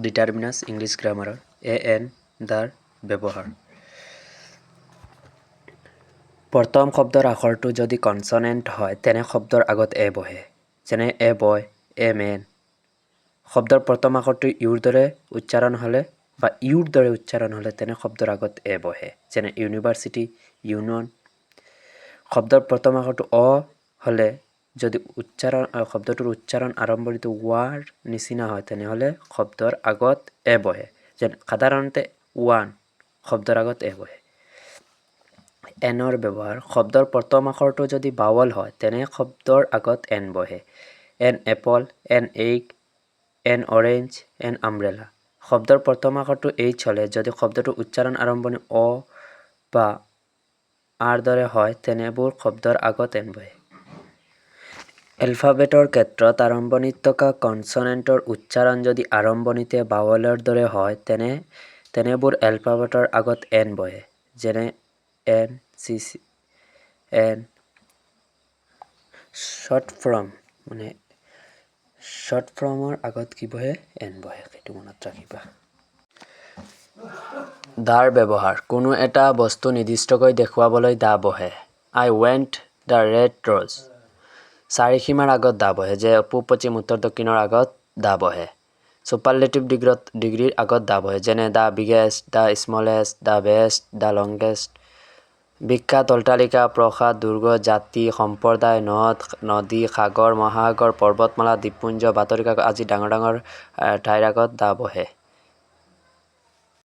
Determiners English গ্ৰামাৰৰ এ, N, দাৰ ব্যৱহাৰ। প্ৰথম শব্দৰ আখৰটো যদি কনচনেণ্ট হয়, তেনে শব্দৰ আগত এ বহে। যেনে এ বয়, এ মেন। শব্দৰ প্ৰথম আখৰটো ইউৰ দৰে উচ্চাৰণ হ'লে বা ইউৰ দৰে উচ্চাৰণ হ'লে তেনে শব্দৰ আগত এ বহে। যেনে ইউনিভাৰ্চিটি, ইউনিয়ন। শব্দৰ প্ৰথম আখৰটো অ হ'লে যদি উচ্চাৰণ শব্দটোৰ উচ্চাৰণ আৰম্ভণিটো ৱাৰ নিচিনা হয়, তেনেহ'লে শব্দৰ আগত এ বহে। যেনে সাধাৰণতে ওৱান শব্দৰ আগত এ বহে। এনৰ ব্যৱহাৰ। শব্দৰ প্ৰথম আখৰটো যদি ভাৱেল হয়, তেনে শব্দৰ আগত এন বহে। An apple, an egg, an orange, an umbrella. শব্দৰ প্ৰথম আখৰটো এইচ হ'লে যদি শব্দটোৰ উচ্চাৰণ আৰম্ভণি অ বা আৰ দৰে হয়, তেনেবোৰ শব্দৰ আগত এন বহে। এলফাবেটৰ ক্ষেত্ৰত আৰম্ভণিত থকা কনচনেণ্টৰ উচ্চাৰণ যদি আৰম্ভণিতে ভাৱেলৰ দৰে হয়, তেনেবোৰ এলফাবেটৰ আগত এন বহে। যেনে N, C, C, N. Short form, মানে শ্বৰ্ট ফৰ্মৰ আগত কি বহে? এন বহে, সেইটো মনত ৰাখিবা। দাৰ ব্যৱহাৰ। কোনো এটা বস্তু নিৰ্দিষ্টকৈ দেখুৱাবলৈ দা বহে। I want the red rose. চাৰিসীমাৰ আগত দা বহে, যে পূব, পশ্চিম, উত্তৰ, দক্ষিণৰ আগত দা বহে। চুপাৰলেটিভ ডিগ্ৰীৰ আগত দা বহে, যেনে the biggest, the smallest, the best, the longest. বিখ্যাত অট্টালিকা, প্ৰসাদ, দুৰ্গ, জাতি, সম্প্ৰদায়, নদ, নদী, সাগৰ, মহাসাগৰ, পৰ্বতমালা, দ্বীপপুঞ্জ, বাতৰি কাকত আদি ডাঙৰ ডাঙৰ ঠাইৰ আগত দা বহে।